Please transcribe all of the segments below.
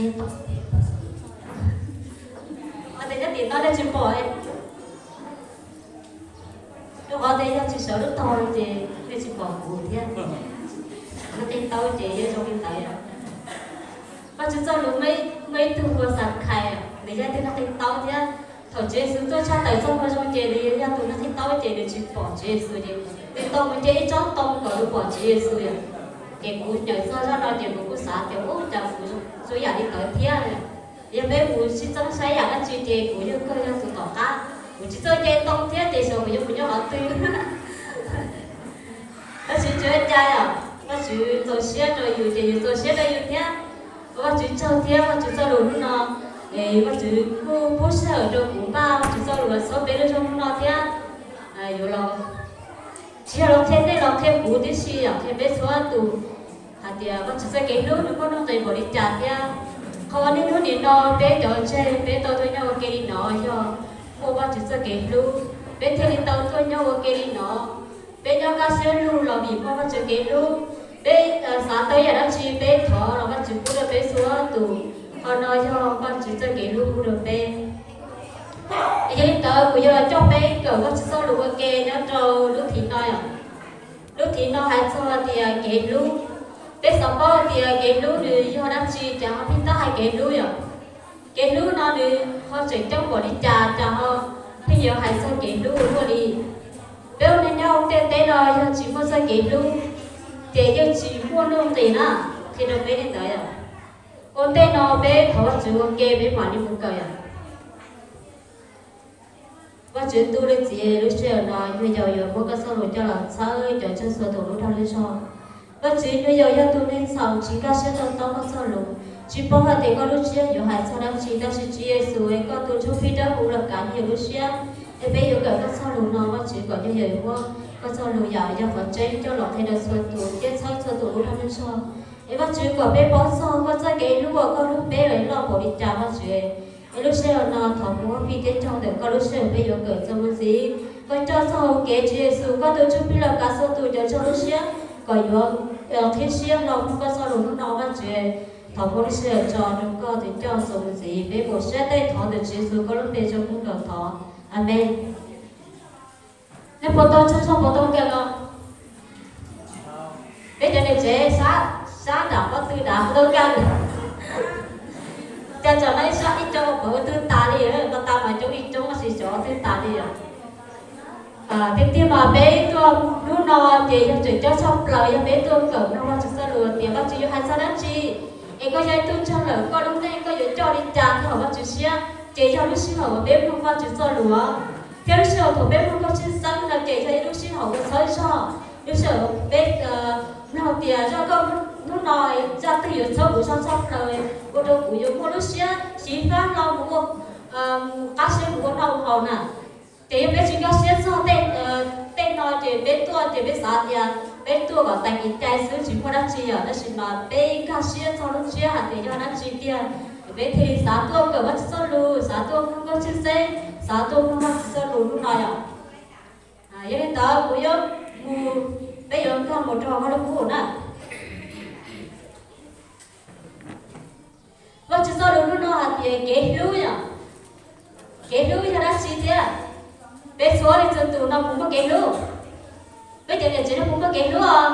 Qhov tias nyob tim no nej tsis pom, rau qhov tias yog tsis sawv lub tog ces nej tsis pom kuv thiab. Nab qi taub ces yog zoo li ntawd. Vajtswv txoj lus muaj ib tug hu ua Xakhais, nws yog ib tug nab qi taub thiab. Thaum Tswv Yexus tuaj tshaj tawm txoj moo zoo ces nws yog tus nab qi taub ces nws tsis pom Tswv Yexus ces nws tau mus nce ib tsob ntoo kom nws pom Tswv Yexus yom. Ces kuv nyeem txog zaj no ces kuv kuj xav tias ub, cas kuv zoo yam li ntawd thiab. Yog peb mus sib txeeb saib yam dab tsi ces kuv yog kawg yog tus tom qab, kuv tsis txawj nce ntoo thiab ces xyov kuv yuav mus nyob qhov twg. Tab sis tsis ua cas yom, Vajtswv txaus siab rau yus ces yus txaus siab rau yus thiab. Ua Vajtswv tsaug thiab Vajtswv txoj lus hnub no, es Vajtswv kuj pub sij hawm rau kuv npaj Vajtswv txoj lus los txhawb peb lub zog hnub no thiab. Yuav los, tsis yog los qhia nej los qhia kuv tib si yom, qhia peb txhua tus hais tias Vajtswv txoj kev hlub nws muaj nuj nqis npaum li cas thiab. Qhov uas niaj hnub nim no peb cov ntseg peb tau tuaj nyob ua ke li no yog muaj Vajtswv txoj kev hlub, peb thiaj li tau tuaj nyob ua ke li no. Peb nyob kaj siab lug los vim muaj Vajtswv kev hlub. Peb xav tau yam dab tsi peb thov los Vajtswv pub rau peb txhua tus. Qhov no yog Vajtswv txoj kev hlub pub rau peb. Yog li ntawd kuv yuav los coj peb kawm Vajtswv txoj lus ua ke nyob rau lub thim no yom. Lub thim no hais txog tias kev hlub. Peb xav paub tias kev hlub nws yog dab tsi ces ho pheej tab hais kev hlub yom. Kev hlub no nws ho tseem ceeb npaum li cas ces ho pheej yuav hais txog kev hlub ua luaj li. Peb ua neeg nyob hauv ntiaj teb no yog tsis muaj txoj kev hlub ces yeej tsis muaj nuj nqis na, qhia rau peb li ntawd yom. Ua ntej no peb thov Vajtswv ua ke peb mam li mus kawm yom. Vajtswv ntuj leej txiv, lub sij hawm no nyuag yaus yuav muab koj txoj lus coj los txhawb cov ntseeg txhua tus lub dag lub zog. Vajtswv, nyuag yaus yog tus neeg txhaum tsis nkag siab to taub koj txoj lus, tsis paub hais tias koj lub siab yuav hais txog dab tsi, tab sis Tswv Yexus es koj tus ntsuj plig dawb huv los kav nyuag yaus lub siab, es peb yuav kawm koj txoj lus no Vajtswv kom nyuag yaus yuav muab koj txoj lus yam yog qhov tseeb coj los qhia rau txhua tus thiab txhawb txhua tus lub dag lub zog. Es Vajtswv kom peb paub txog koj txoj kev hlub uas koj hlub peb loj npaum li cas Vajtswv. Es lub sij hawm no thov muab pib thiab cog ntawm koj lub sij hawm peb yuav kawm txog mus ntxiv. Koj coj txog hauv kev Tswv Yexus koj tus ntsuj plig los kav txhua tus cov ntseeg lub siab kom yuav qhib siab hlo mloog koj txoj lus hnub no Vajtswv. Thov muab lub sij hawm tso rau koj tus coj txog mus ntxiv. Peb mus siab tej thov ntawm Tswv Yexus koj lub npe zoo kawg nkaus thov. Amees. Nej puas tau tsaug zog puas tau kawm los? Peb cov niam tsev sab nram pob tw nrad puas tau kawm? Cas tsam no ib sab ib co pom ua twg tas li, ko tas mas coob ib coob tab sis xyov ua twg tas li os. Tiag tiag mas peb tuaj hnub no ces yog tseem ceeb tshaj plaws yog peb tuaj kawm mloog Vajtswv txoj lus tias Vajtswv yuav hais txog dab tsi. Es koj yog ib tug ntseeg lawm koj lub neej koj yuav coj li cas thiaj haum Vajtswv siab, ces yog lub sij hawm uas peb mloog Vajtswv txoj lus thiab lub sij hawm thaum peb mloog koj tshwj xeeb no ces yog ib lub sij hawm uas txhawb zog, lub sij hawm peb mloog tias zaj koj hnub no zaj twg yuav txhawb kuv zog tshaj plaws, ua rau kuv yuav muaj lub siab xyiv fab hlo mus ua, qab siab mus ua noj ua haus na. Ces yog peb tsis nkag siab txog tej no ces peb tuaj ces peb xav tias peb tuaj kom tag kev cai xwb tsis muaj dab tsi yom, tab sis mas peb nkag siab txog lub siab hais tias yog dab tsi tiag, peb thiaj li xav tuaj kawm Vajtswv txoj lus, xav tuaj mloog koj tshwj xeeb, xav tuaj mloog Vajtswv txoj lus hnub no yom. Yog li ntawd kuv yuav mus, peb yuav nkag mus rau hauv lub kub na. Vajtswv txoj lus hnub no hais tias kev hlub yom. Kev hlub yog dab tsi thiab? Peb txhua leej txhua tus no puas muaj kev hlub? Peb cov niam tsev no puas muaj kev hlub os?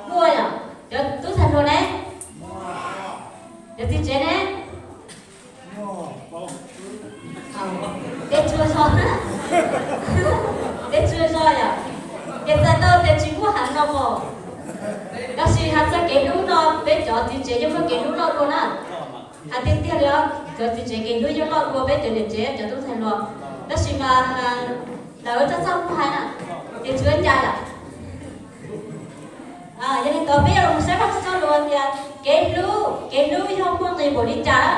Muaj yom. Cov tub ntxhais hluas ne? Cov txiv tsev ne? Tej tsuas zog, tej tsuas zog yom. Ces txhais tau tias tsis muaj heev no mas. Tab sis hais txog kev hlub no peb cov txiv tsev yeej muaj kev hlub loj dua na. Hais tiag tiag li os, cov txiv tsev kev hlub yeej loj dua peb cov niam tsev cov tub ntxhais hluas. Tab sis mas lawv txaj txaj muag hais na, ces tsis ua cas yom. Yog li ntawd peb yuav los saib Vajtswv txoj lus tias kev hlub, kev hlub yog muaj nqis npaum li cas.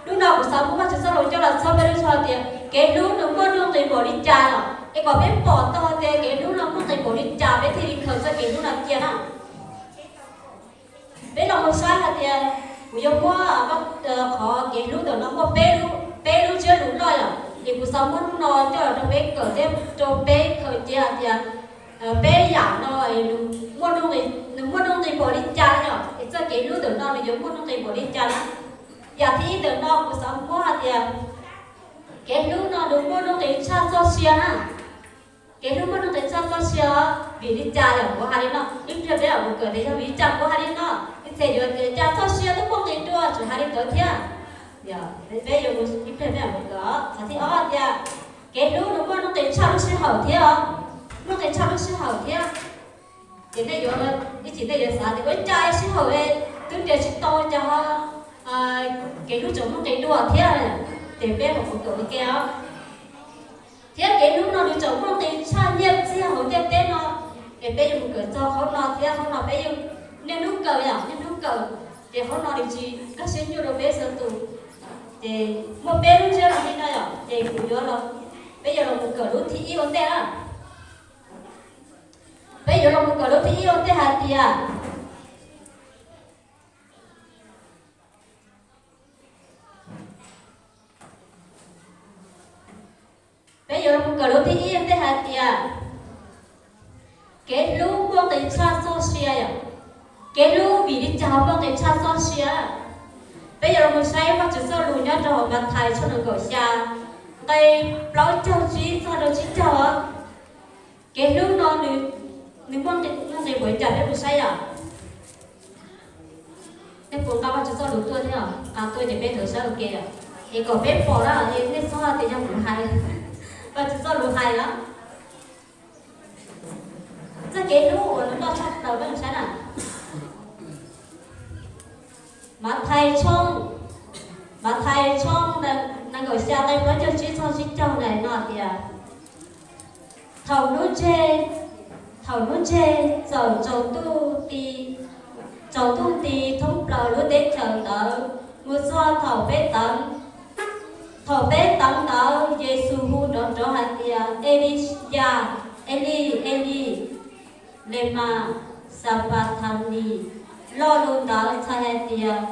Hnub no kuv xav muab Vajtswv txoj lus coj los txhawb peb lub zog tias kev hlub nws muaj nuj nqis npaum li cas los es kom peb pom tau tias kev hlub no muaj nqis npaum li cas peb thiaj li khaws txoj kev hlub no cia na. Peb los mus saib hais tias kuv yuav muab qhov kev hlub ntawm no muaj peb lub, peb lub ntsiab lus loj yom, es kuv xav muab hnub no coj los rau peb kawm thiab rau peb khaws cia hais tias Peb yam no nws muaj nuj nqis npaum li cas yom, es txoj kev hlub ntawm no nws yuav muaj nuj nqis npaum li cas na? Yam thib ib ntawm no kuv xav muab hais tias kev hlub no nws muaj nuj nqis tshaj txoj sia na. Kev hlub muaj nuj nqis tshaj txoj sia os. Vim li cas yog kuv hais li no? Ib pliag peb mam mus kawm tias yog vim li cas kuv hais li no. Ib txhia yuav tias cas txoj sia twb muaj nqis dua, tseem hais li ntawd thiab. Peb yuav mus ib pliag peb mam mus kawm. Qhov thib ob tias kev hlub nws muaj nuj nqis tshaj lub sij hawm thiab os. Muaj nqis tshaj lub sij hawm thiab. Ces nej yuav, ib chim nej yuav xav tias ua cas sij hawm twb nrhiav tsis tau cas ho kev hlub tseem muaj nqis dua thiab. Ces peb mam mus kawm ua ke os. Thiab kev hlub no nws tseem muaj nqis tshaj nyiaj txiag hauv ntiaj teb no. Es peb yuav mus kawm txog qhov no thiab, qhov no peb yeej niaj hnub kawm yom, niaj hnub kawm. Ces qhov no nws tsis kaj siab nyuaj rau peb txhua tus. Ces muaj peb lub ntsiab no li no yom, ces kuv yuav los, peb yuav los mus kawm lub thib ib ua ntej na. Peb yuav los mus kawm lub thib ib ua ntej hais tias, peb yuav los mus kawm lub thib ib ua ntej hais tias kev hlub muaj nqis tshaj txoj sia yom. Kev hlub vim li cas ho muaj nqis tshaj txoj sia? Peb yuav los mus saib Vajtswv txoj lus nyob rau hauv Mathais tshooj nees nkaum xya, nqe plaub caug tsib txog rau tsib caug. Kev hlub no nws, nws muaj nuj nqis npaum li cas peb mus saib yom. Nej puas nqa Vajtswv txoj lus tuaj thiab? Nqa tuaj ces peb ntawd saib ua ke yom. Es kom peb pom na, es nej txhob tias yog kuv hais, Vajtswv txoj lus hais na. Txoj kev hlub uas nws loj tshaj plaws peb mus saib na. Mathais tshooj, Mathais tshooj nees nkaum xya nqe plaub caug tsib txog tsib caug na no tias, thaum hnub tseg, thaum hnub tseg txawm tsaus ntuj ti, tsaus ntuj nti thoob plaws lub teb chaws ntawd mus txog thaum peb teev, thaum peb teev ntawd Yexus hu nrov nrov hais tias, Eliyas, Elij, Elij, lemas xabathanis? Lo lus ntawd txhais hais tias,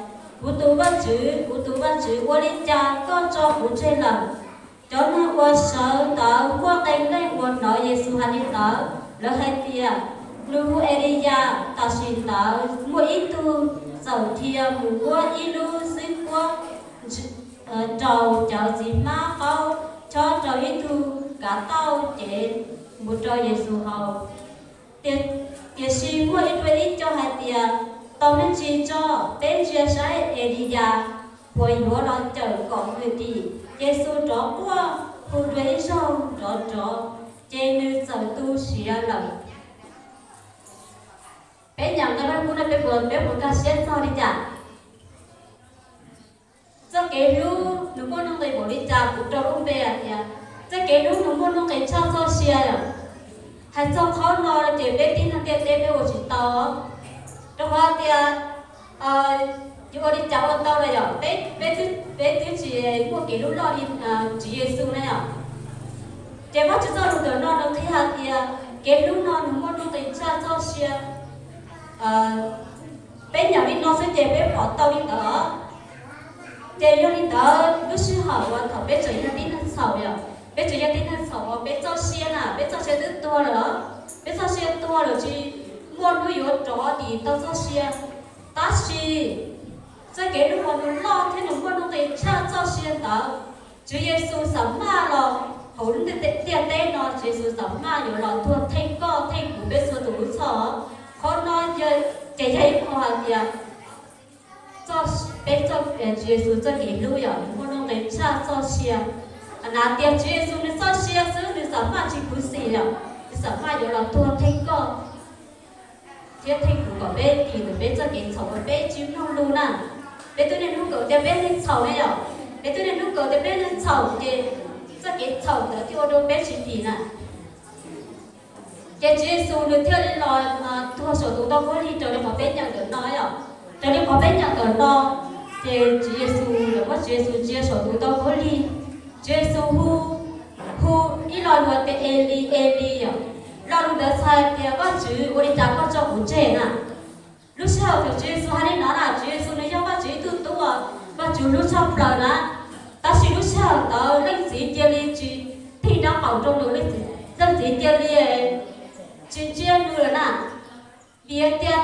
kuv tus Vajtswv, kuv tus Vajtswv, ua li cas koj tso kuv tseg lawm? Cov neeg uas sawv ntawd muaj qee leej uas hnov Yexus hais li ntawd, lawv hais tias, nws hu Eliyas. Tam sim ntawd muaj ib tug txawm dhia mus muab ib lub xwb kuab nraus cawv txiv hmab qaub, chob rau ib tug kav tauj, cev mus rau Yexus haus. Tiam sis muaj ib tug ib co hais tias, tau me ntsis tso, peb ntsia saib Eliyas puas yuav los cawm kom nws dim. Yexus rov quaj hu dua ib zaug nrov nrov, ces nws txawm tu siav lawm. Peb nyeem nqe Vajluskub no peb puas, peb puas nkag siab txog li cas? Txoj kev hlub nws muaj nuj nqis npaum li cas kuv rau lub npe hais tias, txoj kev hlub nws muaj nuj nqis tshaj txoj sia yom. Hais txog qhov no ces peb tib neeg ntiaj teb peb ua tsis tau, rau qhov tias yuav ua li cas ua tau los yom, peb, peb twb tsis muaj kev hlub loj li Tswv Yexus na yom. Ces Vajtswv txoj lus ntawm no nws qhia hais tias kev hlub no nws muaj nuj nqis tshaj txoj sia. Peb nyeem li no xwb ces peb pom tau li ntawd. Ces yog li ntawd lub sij hawm uas thaum peb tseem yog tib neeg txhaum yom, peb tseem yog tib neeg txhaum uas peb txoj sia na, peb txoj sia twb tuag lawm, peb txoj sia tuag lawm tsis muaj hnub yuav rov dim tau txoj sia. Tab sis txoj kev hlub uas nws loj thiab nws muaj nuj nqis tshaj txoj sia ntawd, Tswv Yexus xam maj los hauv lub ntiaj teb no, Tswv Yexus xam maj yuav los tuag theej koj theej kuv peb txhua tus lub txhoj. Qhov no ces yog ib qho hais tias peb, Tswv Yexus txoj kev hlub yog muaj nuj nqis tshaj txoj sia. Hais tias Tswv Yexus nws txoj sia xwb nws xam maj tsis khuv xim lawm, nws xam maj yuav los tuag theej koj thiab theej kuv kom peb dim ntawm peb txoj kev txhaum uas peb tsis mloog lus na. Peb twb niaj hnub kawm tias peb neeg txhaum ne yom, peb twb niaj hnub kawm tias peb neeg txhaum ces txoj kev txhaum ntawd thiaj ua rau peb tsis dim na. Ces Tswv Yexus nws thiaj li los tuag saum tus ntoo khaub lig raws li qhov peb nyeem ntawm no yom. Raws li qhov peb nyeem ntawm no, ces Tswv Yexus, lawv muab Tswv Yexus ntsia saum tus ntoo khaub lig. Tswv Yexus hu, hu ib lo lus tias Elis, Elis yom. Lo lus ntawd txhais tias Vajtswv, ua li cas koj tso kuv tseg na? Lub sij hawm thaum Tswv Yexus hais li no na, Tswv Yexus nws yog Vajtswv ib tug tub uas Vajtswv hlub tshaj plaws na. Tab sis lub sij hawm ntawd leej txiv cia li tsis tig dab qaum rau nws, leej txiv cia li, tsis ntsia nws lawm na, vim tias